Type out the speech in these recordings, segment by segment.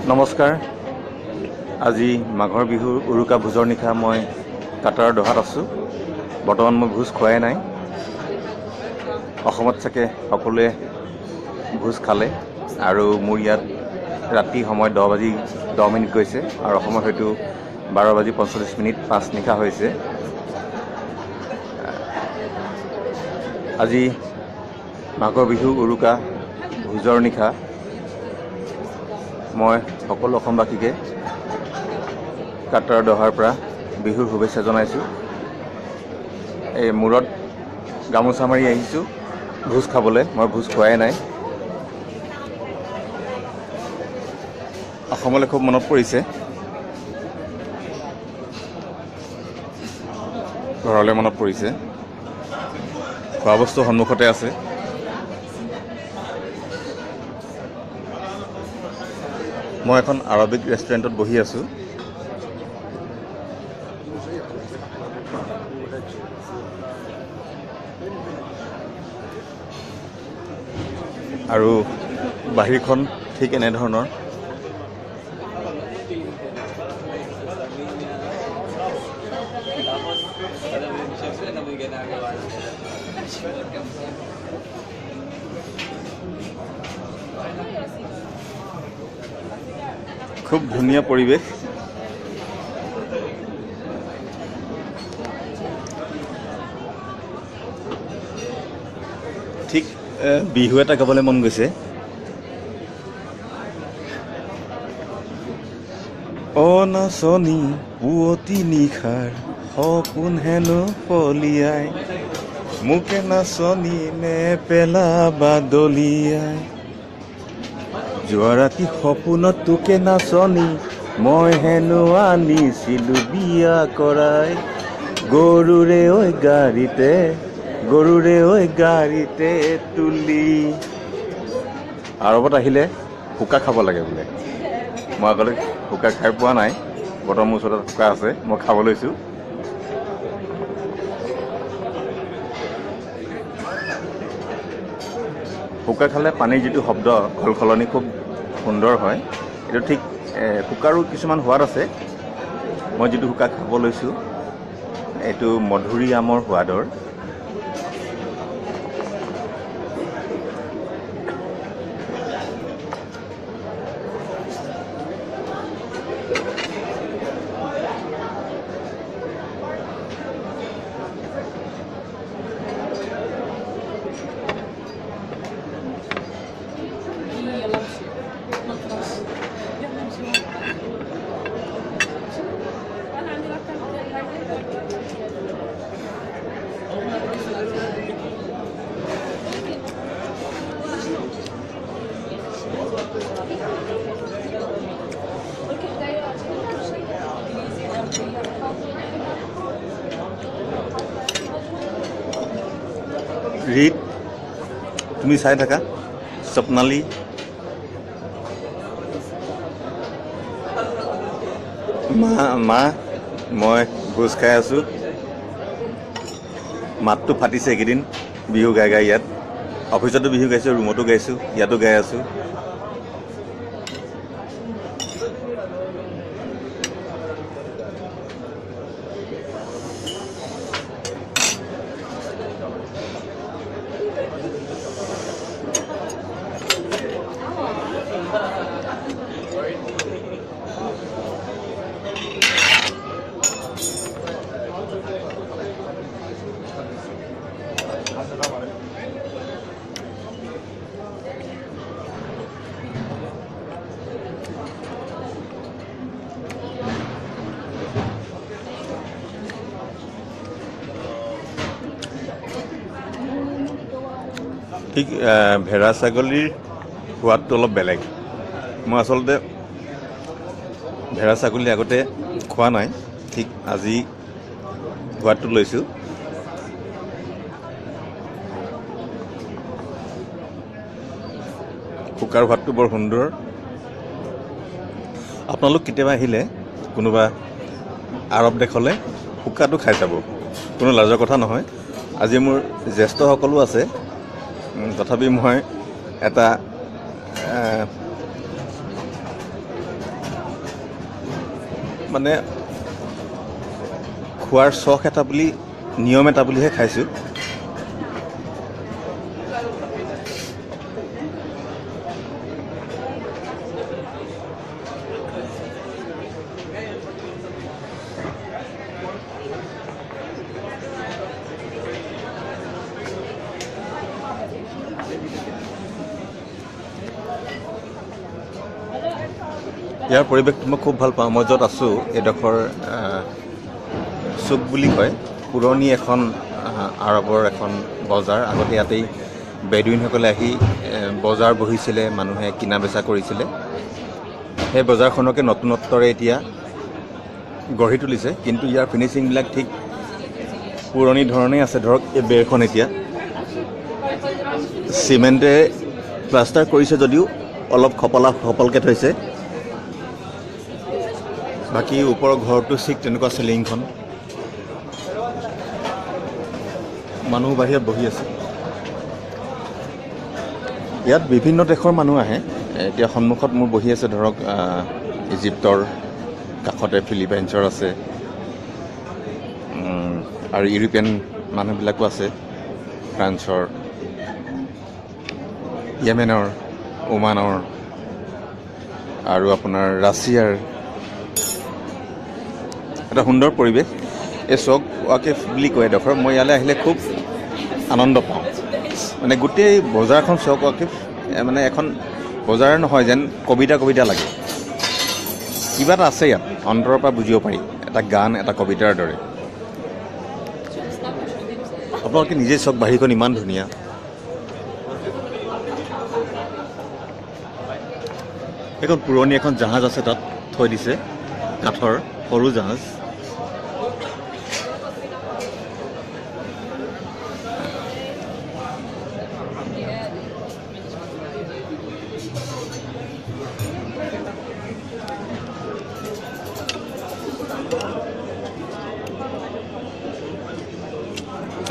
নমস্কাৰ। আজি মাঘৰ বিহুৰ উৰুকা ভোজৰ নিশা মই কাটাৰৰ দহাত আছোঁ। বৰ্তমান মই ভোজ খোৱাই নাই। অসমত চাগে সকলোৱে ভোজ খালে আৰু মোৰ ইয়াত ৰাতি সময় 10:10 গৈছে আৰু অসমত হয়তো 12:45 পাঁচ নিশা হৈছে। আজি মাঘৰ বিহু উৰুকা ভোজৰ নিশা মই সকলো অসমবাসীকে কাটাৰৰ দহাৰ পৰা বিহুৰ শুভেচ্ছা জনাইছোঁ। এই মূৰত গামোচা মাৰি আহিছোঁ ভোজ খাবলৈ, মই ভোজ খোৱাই নাই। অসমলৈ খুব মনত পৰিছে, ঘৰলৈ মনত পৰিছে। খোৱা বস্তু সন্মুখতে আছে। মই এখন আৰবিক ৰেষ্টুৰেণ্টত বহি আছোঁ। আৰু বাহিৰখন ঠিক এনেধৰণৰ। খুব ধুনীয়া পৰিৱেশ। ঠিক বিহু এটা গাবলৈ মন গৈছে। অ নাচনী পুৱতি নিশাৰ সপোন হেনো ফলিয়াই, মোকে নাচনী নেপেলাবা দলিয়াই। যোৱা ৰাতি সপোনত তোকে নাচনী মই হেনো আনিছিলো বিয়া কৰাই। গৰুৰে ঐ গাড়ীতে, গৰুৰে ঐ গাড়ীতে তুলি। আৰৱত আহিলে শুকা খাব লাগে বোলে। মই আগতে শুকা খাই পোৱা নাই, বৰ্তমান মোৰ ওচৰত শুকা আছে, মই খাব লৈছোঁ। শুকা খালে পানীৰ যিটো শব্দ খলখলনি খুব সুন্দৰ হয়। এইটো ঠিক শুকাৰো কিছুমান সোৱাদ আছে। মই যিটো শুকা খাব লৈছোঁ এইটো মধুৰি আমৰ সোৱাদৰ। ৰীত তুমি চাই থাকা, স্বপ্নালী, মা মই ভোজ খাই আছোঁ। মাতটো ফাটিছে এইকেইদিন বিহু গাই গাই। ইয়াত অফিচতো বিহু গাইছোঁ, ৰুমতো গাইছোঁ, ইয়াতো গাই আছোঁ। ঠিক ভেড়া ছাগলীৰ সোৱাদটো অলপ বেলেগ। মই আচলতে ভেড়া ছাগলী আগতে খোৱা নাই, ঠিক আজি সোৱাদটো লৈছোঁ। শুকাৰ সোৱাদটো বৰ সুন্দৰ। আপোনালোক কেতিয়াবা আহিলে কোনোবা আৰৱ দেশলৈ শুকাটো খাই চাব, কোনো লাজৰ কথা নহয়। আজি মোৰ জ্যেষ্ঠসকলো আছে, তথাপি মই এটা মানে খোৱাৰ চখ এটা বুলি, নিয়ম এটা বুলিহে খাইছোঁ। ইয়াৰ পৰিৱেশটো মই খুব ভাল পাওঁ। মই য'ত আছোঁ এইডোখৰ চুক বুলি কয়, পুৰণি এখন আৰৱৰ এখন বজাৰ। আগতে ইয়াতেই বেদুইনসকলে আহি বজাৰ বহিছিলে, মানুহে কিনা বেচা কৰিছিলে। সেই বজাৰখনকে নতুনত্বৰে এতিয়া গঢ়ি তুলিছে, কিন্তু ইয়াৰ ফিনিচিংবিলাক ঠিক পুৰণি ধৰণেই আছে। ধৰক এই বেৰখন এতিয়া চিমেণ্টেৰে প্লাষ্টাৰ কৰিছে যদিও অলপ খপলা খপলকৈ থৈছে। বাকী ওপৰৰ ঘৰটো ঠিক তেনেকুৱা চিলিংখন, মানুহ বাহিৰত বহি আছে। ইয়াত বিভিন্ন দেশৰ মানুহ আহে। এতিয়া সন্মুখত মোৰ বহি আছে ধৰক ইজিপ্তৰ, কাষতে ফিলিপাইনছৰ আছে, আৰু ইউৰোপীয়ান মানুহবিলাকো আছে, ফ্ৰান্সৰ, য়েমেনৰ, ওমানৰ আৰু আপোনাৰ ৰাছিয়াৰ। এটা সুন্দৰ পৰিৱেশ। এই চক ৱাকিফ বুলি কয় এডোখৰ। মই ইয়ালৈ আহিলে খুব আনন্দ পাওঁ। মানে গোটেই বজাৰখন চক ৱাকিফ মানে এখন বজাৰ নহয়, যেন কবিতা কবিতা লাগে। কিবা এটা আছে ইয়াত, অন্তৰৰ পৰা বুজিব পাৰি, এটা গান, এটা কবিতাৰ দৰে। আপোনালোকে নিজে চাওক, বাহিৰখন ইমান ধুনীয়া। এখন পুৰণি এখন জাহাজ আছে, তাত থৈ দিছে, কাঠৰ সৰু জাহাজ।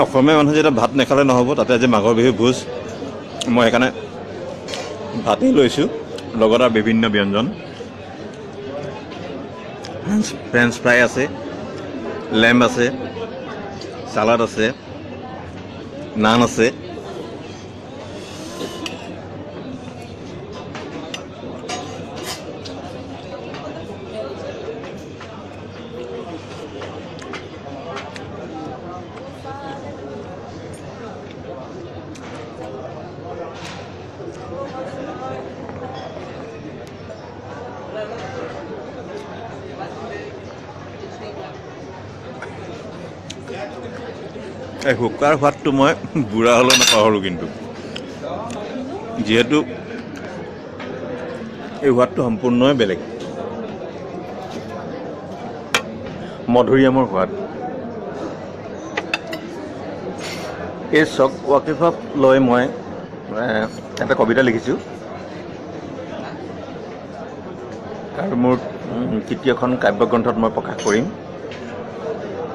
অসমীয়া মানুহ যেতিয়া ভাত নাখালে নহ'ব, তাতে আজি মাঘৰ বিহু ভোজ, মই সেইকাৰণে ভাতেই লৈছোঁ, লগত আৰু বিভিন্ন ব্যঞ্জন। ফ্ৰেঞ্চ ফ্ৰাই আছে, লেম্ব আছে, চালাড আছে, নান আছে। এই হুকাৰ সোৱাদটো মই বুঢ়া হ'লেও নাপাহৰোঁ কিন্তু, যিহেতু এই সোৱাদটো সম্পূৰ্ণই বেলেগ, মধুৰিআমৰ সোৱাদ। এই চক ৱাকিফক লৈ মই এটা কবিতা লিখিছোঁ আৰু মোৰ তৃতীয়খন কাব্যগ্ৰন্থত মই প্ৰকাশ কৰিম,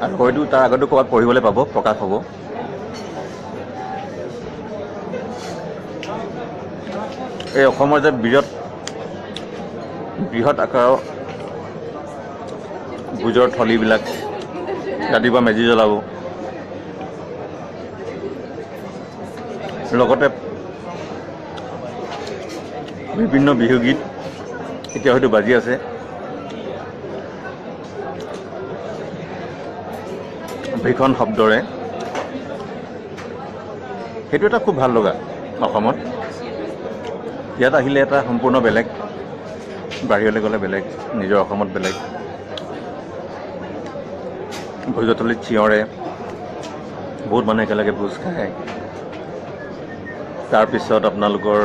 আৰু হয়তো তাৰ আগতো ক'ৰবাত পঢ়িবলৈ পাব, প্ৰকাশ হ'ব। এই অসমৰ যে বৃহৎ আকাৰৰ ভোজৰ থলীবিলাক, ৰাতিপুৱা মেজি জ্বলাব, লগতে বিভিন্ন বিহুগীত এতিয়া হয়তো বাজি আছে। ভীষণ শব্দৰে, সেইটো এটা খুব ভাল লগা অসমত। ইয়াত আহিলে এটা সম্পূৰ্ণ বেলেগ, বাহিৰলৈ গ'লে বেলেগ, নিজৰ অসমত বেলেগ। ভোজতলিত চিঞৰে, বহুত মানুহ একেলগে ভোজ খায়। তাৰপিছত আপোনালোকৰ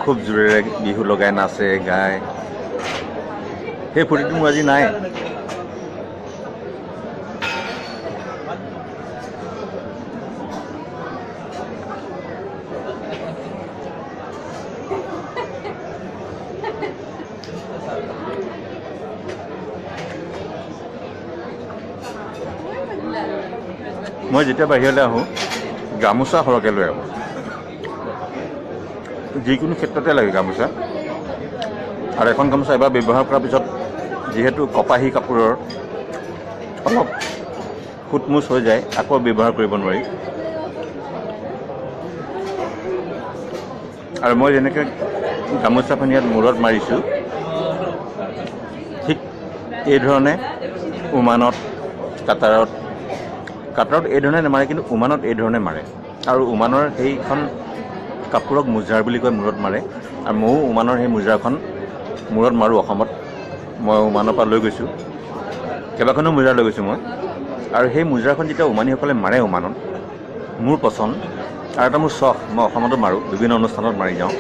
খুব জোৰেৰে বিহু লগাই নাচে গায়। সেই ফূৰ্তিটো মোৰ আজি নাই। মই যেতিয়া বাহিৰলৈ আহোঁ গামোচা সৰহকৈ লৈ আহোঁ, যিকোনো ক্ষেত্ৰতে লাগে গামোচা। আৰু এখন গামোচা এবাৰ ব্যৱহাৰ কৰাৰ পিছত যিহেতু কপাহী কাপোৰৰ অলপ সোঁতমোচ হৈ যায়, আকৌ ব্যৱহাৰ কৰিব নোৱাৰি। আৰু মই যেনেকৈ গামোচাখন ইয়াত মূৰত মাৰিছোঁ, ঠিক এই ধৰণে ওমানত, কাটাৰত এই ধৰণে নামাৰে, কিন্তু ওমানত এই ধৰণে মাৰে। আৰু ওমানৰ সেইখন কাপোৰক মোজাৰ বুলি কয়, মূৰত মাৰে। আৰু ময়ো ওমানৰ সেই মোজাৰখন মূৰত মাৰোঁ। অসমত মই ওমানৰ পৰা লৈ গৈছোঁ, কেইবাখনো মোজাৰ লৈ গৈছোঁ মই। আৰু সেই মোজাৰখন যেতিয়া ওমানীসকলে মাৰে ওমানত, মোৰ পচন্দ আৰু এটা মোৰ চখ, মই অসমতো মাৰোঁ, বিভিন্ন অনুষ্ঠানত মাৰি যাওঁ।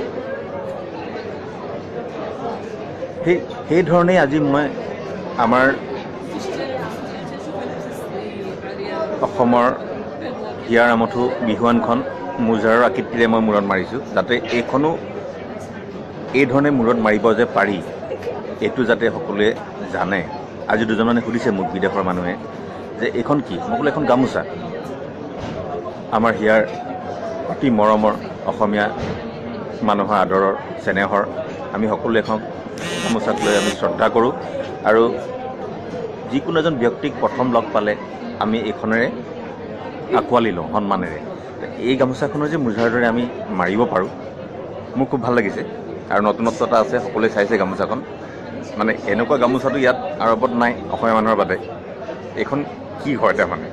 সেই ধৰণেই আজি মই আমাৰ অসমৰ হিয়াৰ আমঠু বিহুৱানখন মোজাৰৰ আকৃতিৰে মই মূৰত মাৰিছোঁ, যাতে এইখনো এই ধৰণে মূৰত মাৰিব যে পাৰি, এইটো যাতে সকলোৱে জানে। আজি দুজনমানে সুধিছে মোক বিদেশৰ মানুহে যে এইখন কি, মই ক'লো এখন গামোচা, আমাৰ হিয়াৰ অতি মৰমৰ অসমীয়া মানুহৰ আদৰৰ চেনেহৰ। আমি সকলোৱে এখন গামোচাক লৈ আমি শ্ৰদ্ধা কৰোঁ। আৰু যিকোনো এজন ব্যক্তিক প্ৰথম লগ পালে আমি এইখনেৰে আঁকোৱালি লওঁ সন্মানেৰে। এই গামোচাখনৰ যে মোজাৰ দৰে আমি মাৰিব পাৰোঁ, মোৰ খুব ভাল লাগিছে। আৰু নতুনত্ব এটা আছে, সকলোৱে চাইছে গামোচাখন। মানে এনেকুৱা গামোচাটো ইয়াত আৰৱত নাই অসমীয়া মানুহৰ বাদে। এইখন কি হয় তাৰমানে।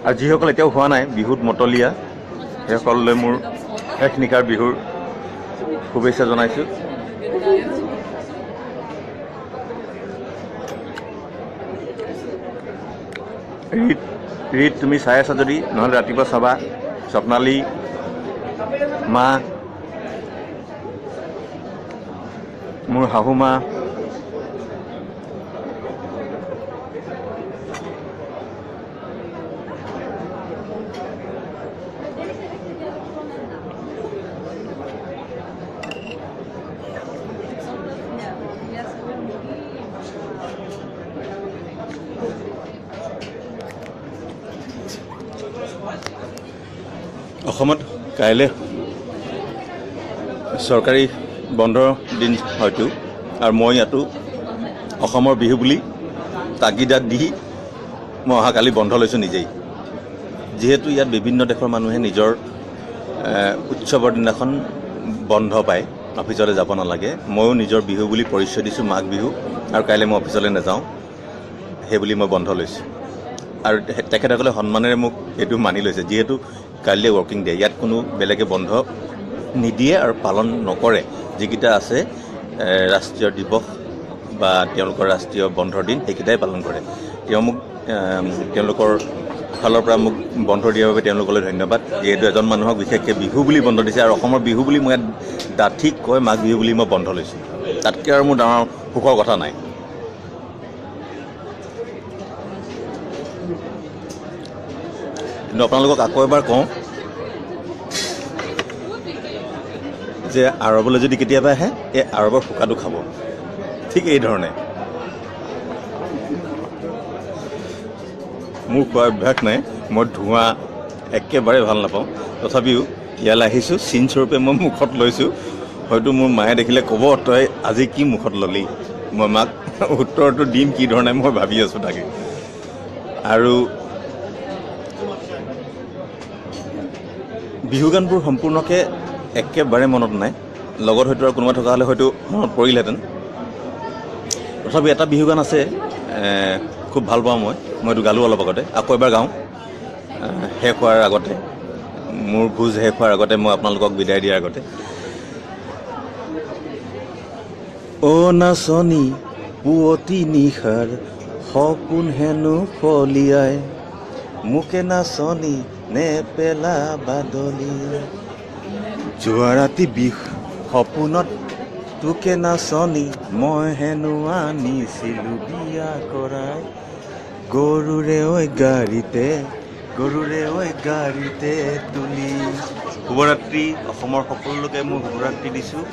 আৰু যিসকল এতিয়াও হোৱা নাই বিহুত মতলীয়া, সেইসকললৈ মোৰ শেষ নিশাৰ বিহুৰ শুভেচ্ছা জনাইছোঁ। ৰীত তুমি চাই আছা যদি, নহ'লে ৰাতিপুৱা চাবা। স্বপ্নালী মা, মোৰ শাহু মা, অসমত কাইলৈ চৰকাৰী বন্ধৰ দিন হয়তো, আৰু মই ইয়াতো অসমৰ বিহু বুলি তাগিদাত দি মই অহাকালি বন্ধ লৈছোঁ নিজেই। যিহেতু ইয়াত বিভিন্ন দেশৰ মানুহে নিজৰ উৎসৱৰ দিনাখন বন্ধ পায়, অফিচলৈ যাব নালাগে। ময়ো নিজৰ বিহু বুলি পৰিচয় দিছোঁ, মাঘ বিহু, আৰু কাইলৈ মই অফিচলৈ নাযাওঁ, সেইবুলি মই বন্ধ লৈছোঁ। আৰু তেখেতসকলে সন্মানেৰে মোক এইটো মানি লৈছে, যিহেতু কাইলৈ ৱৰ্কিং ডে, ইয়াত কোনো বেলেগে বন্ধ নিদিয়ে আৰু পালন নকৰে। যিকেইটা আছে ৰাষ্ট্ৰীয় দিৱস বা তেওঁলোকৰ ৰাষ্ট্ৰীয় বন্ধৰ দিন, সেইকেইটাই পালন কৰে। তেওঁ মোক তেওঁলোকৰ ফালৰ পৰা মোক বন্ধ দিয়াৰ বাবে তেওঁলোকলৈ ধন্যবাদ। যিহেতু এজন মানুহক বিশেষকৈ বিহু বুলি বন্ধ দিছে, আৰু অসমৰ বিহু বুলি মই ইয়াত ডাঠি কয় মাঘ বিহু বুলি মই বন্ধ লৈছোঁ, তাতকৈ আৰু মোৰ ডাঙৰ সুখৰ কথা নাই। কিন্তু আপোনালোকক আকৌ এবাৰ কওঁ যে আৰৱলৈ যদি কেতিয়াবা আহে, এই আৰৱৰ শুকাটো খাব ঠিক এই ধৰণে। মোৰ খোৱাৰ অভ্যাস নাই, মই ধোঁৱা একেবাৰে ভাল নাপাওঁ, তথাপিও ইয়ালৈ আহিছোঁ চিনস্বৰূপে মই মুখত লৈছোঁ। হয়তো মোৰ মায়ে দেখিলে ক'ব, তই আজি কি মুখত ল'লি? মই মাক উত্তৰটো দিম কি ধৰণে মই ভাবি আছোঁ তাকে। আৰু বিহু গানবোৰ সম্পূৰ্ণকৈ একেবাৰে মনত নাই, লগত হয়তো আৰু কোনোবা থকা হ'লে হয়তো মনত পৰিলহেঁতেন। তথাপি এটা বিহু গান আছে খুব ভাল পাওঁ মই, এইটো গালোঁ অলপ আগতে, আকৌ এবাৰ গাওঁ শেষ হোৱাৰ আগতে, মোৰ ভোজ শেষ হোৱাৰ আগতে, মই আপোনালোকক বিদায় দিয়াৰ আগতে। অ' নাচনী পুৱতি নিশাৰ সপোন হেনো ফলিয়াই, মোকে নাচনী নেপেলাবা দলিয়াই, যোৱা ৰাতি বিষ সপোনত তোকে নাচনী মই হেনো আনিছিলোঁ বিয়া কৰাই, গৰুৰে ঐ গাড়ীতে, গৰুৰে ঐ গাড়ীতে তুলি। শুভৰাত্ৰি, অসমৰ সকলোকে মোৰ শুভৰাত্ৰি দিছোঁ।